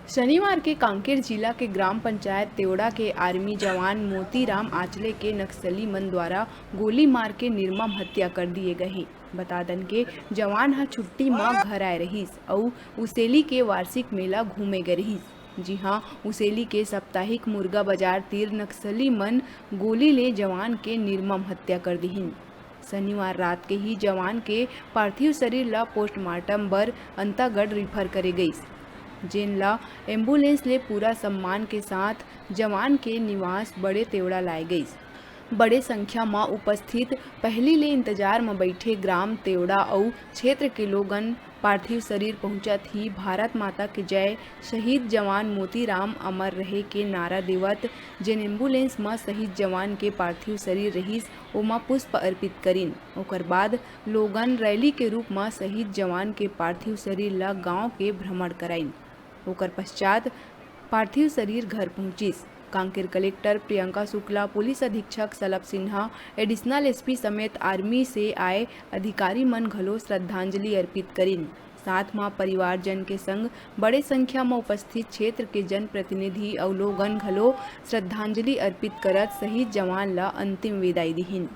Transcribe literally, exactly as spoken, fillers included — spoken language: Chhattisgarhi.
शनिवार के कांकेर जिला के ग्राम पंचायत तेवड़ा के आर्मी जवान मोतीराम आचले के नक्सली मन द्वारा गोली मार के निर्मम हत्या कर दिए गए हे। बता दन के जवान ह छुट्टी म घर आए रहिस अउ उसेली के वार्षिक मेला घूमे गए रहिस। जी हां, उसेली के साप्ताहिक मुर्गा बाजार तीर नक्सली मन गोली ले जवान के निर्मम हत्या कर दिहिन। शनिवार रात के ही जवान के पार्थिव शरीर ला पोस्टमार्टम बर अंतागढ़ रिफर करे गइस, जेन ला एम्बुलेंस ले पूरा सम्मान के साथ जवान के निवास बड़े तेवड़ा लाए गइस। बड़े संख्या म उपस्थित पहली ले इंतजार म बैठे ग्राम तेवड़ा अउ क्षेत्र के लोगन पार्थिव शरीर पहुंचत ही भारत माता के जय, शहीद जवान मोतीराम अमर रहे के नारा देवत जेन एम्बुलेंस म शहीद जवान के पार्थिव शरीर रहिस, ओमा पुष्प अर्पित करिन। ओकर बाद लोगन रैली के रूप म शहीद जवान के पार्थिव शरीर ल गांव के भ्रमण कराइन। ओकर पश्चात पार्थिव शरीर घर पहुंचिस। कांकेर कलेक्टर प्रियंका शुक्ला, पुलिस अधीक्षक सलभ सिन्हा, एडिशनल एसपी समेत आर्मी से आए अधिकारी मन घलो श्रद्धांजलि अर्पित करिन। साथ म परिवारजन के संग बड़े संख्या म उपस्थित क्षेत्र के जनप्रतिनिधि अउ लोगन घलो श्रद्धांजलि अर्पित करत शहीद जवान ल अंतिम विदाई दिहिन।